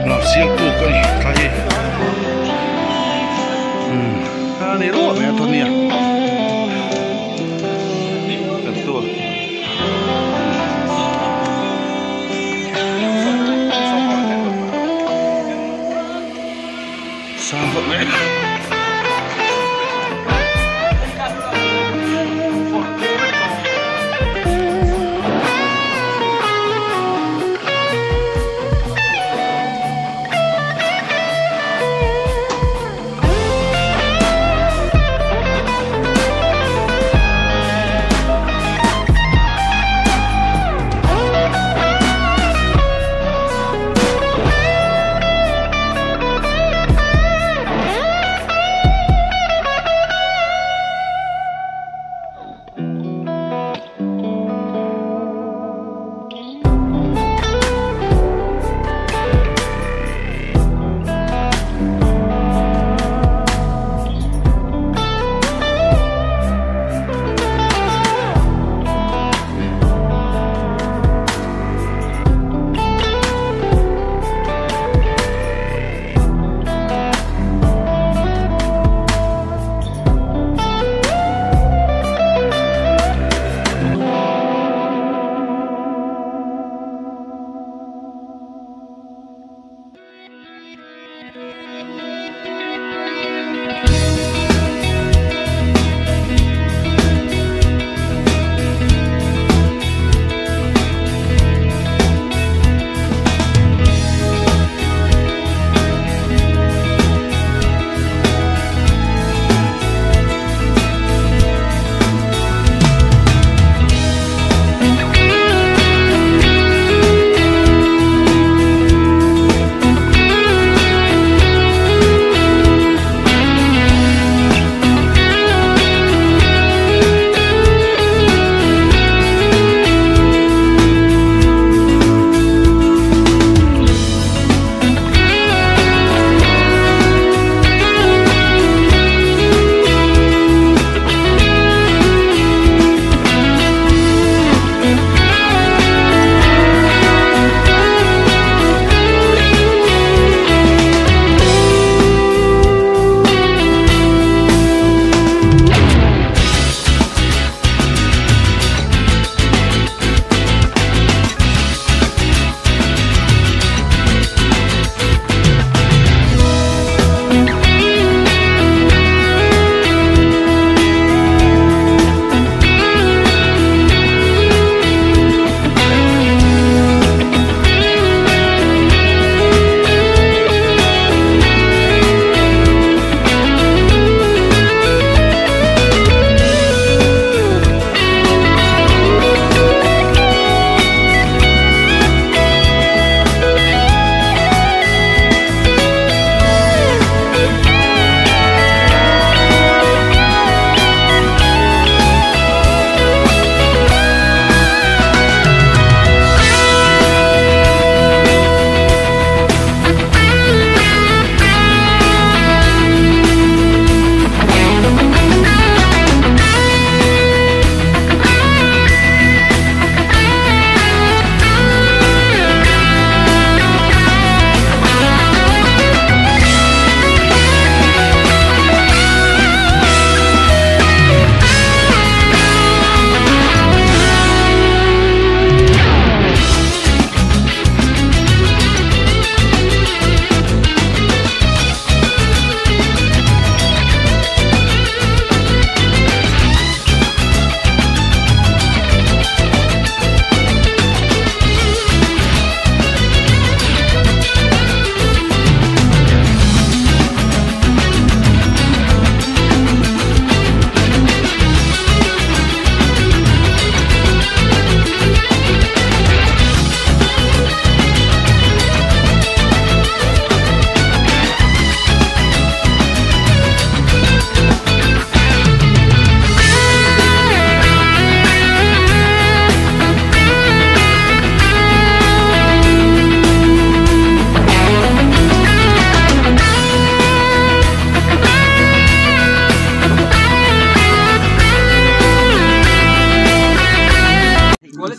Lam sial tuk a ni thla hi umm a ni ruah mai a thawn nia kan tua. Sang vak mai.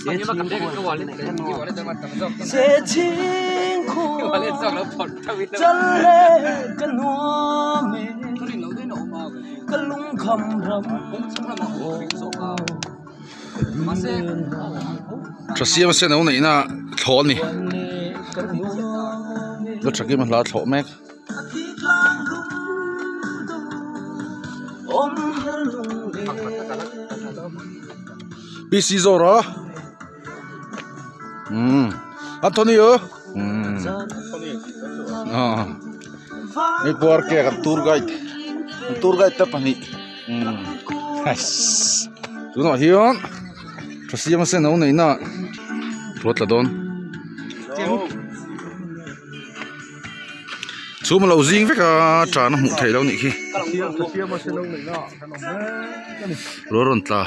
Tha siam sen lo neihna thlawh a ni la tha kim a hla thlawh mek. P C Zawra umm Anthony aw umm ah hei puar ke kan tour guide kan tour guide te pahnih umm tunah hian tha siam a sen a lo neih na thu a tla dawn chhum a lo zing vek a tan a hmuh theih loh a nih khi ruah rawn tla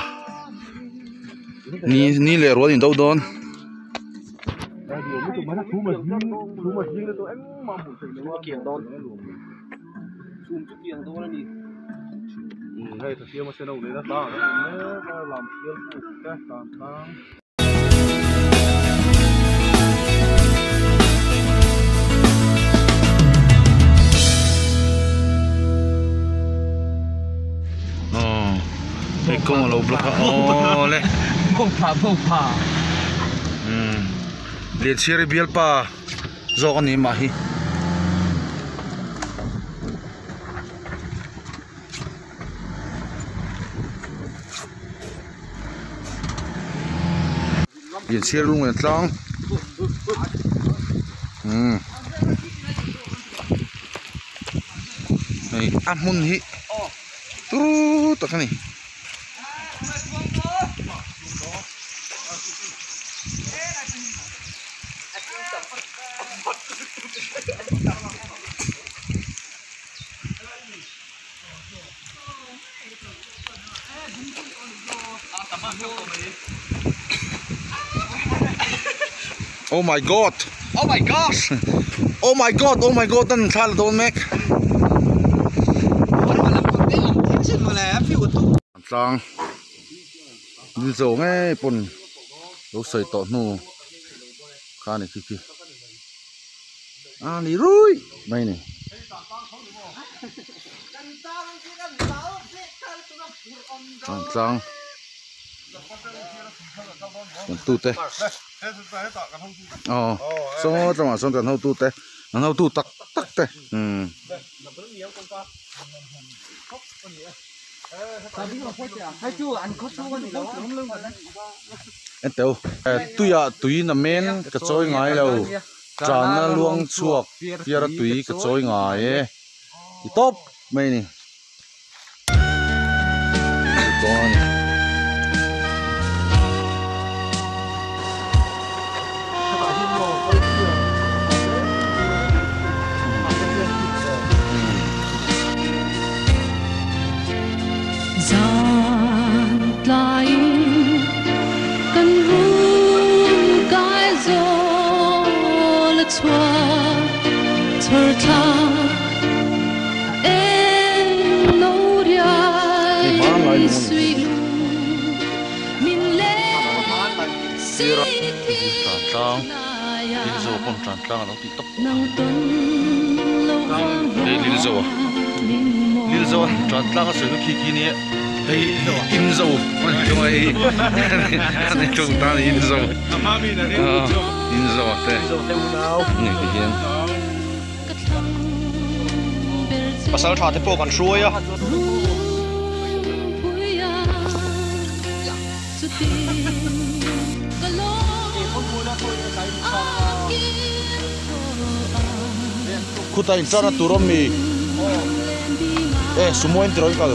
ni ni leh rual in do dawn. Hei kawng a lo block a awle Lianchhiari bialpa zawk a ni mah hi. Inchhir lung en tlang umm hei a hmun hi turu tak a ni. Oh my god Oh my gosh Oh my god oh my god an thla la dawn mek tlang ni zo ngei pawn lo sawi tawh hnu kha ni khi khi a ni rui mai ni. Tlang kan tute aw saw tlangah sawn kan hotute an hotu tak tak te umm. Enteu tuiah tui namen ka chawi ngai lo tanna luang chhuak fiara tui ka chawi ngai e ti tawp mai a ni. Pasal tha te pawh kan hruai a. Khutah inchana tur awm mi e sumo in tiraw in kal.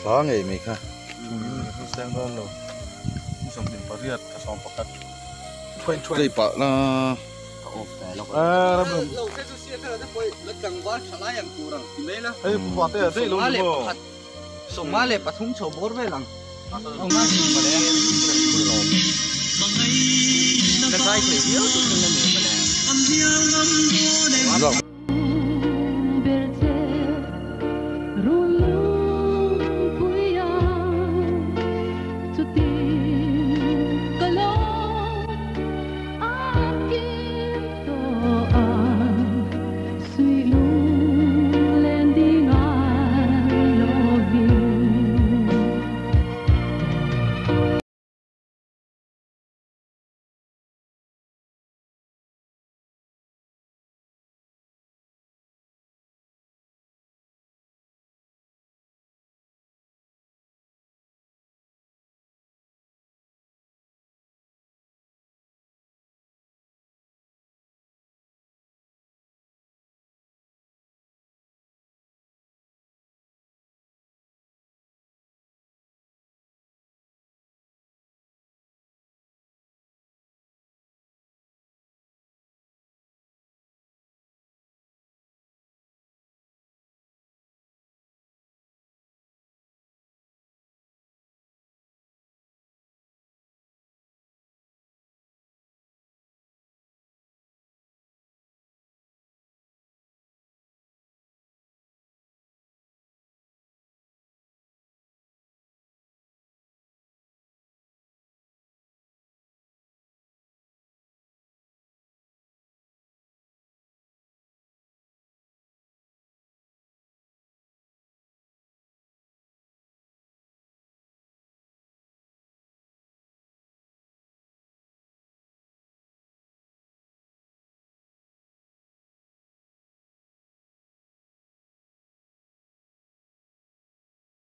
Hla ngei mai kha. Tlei pah la.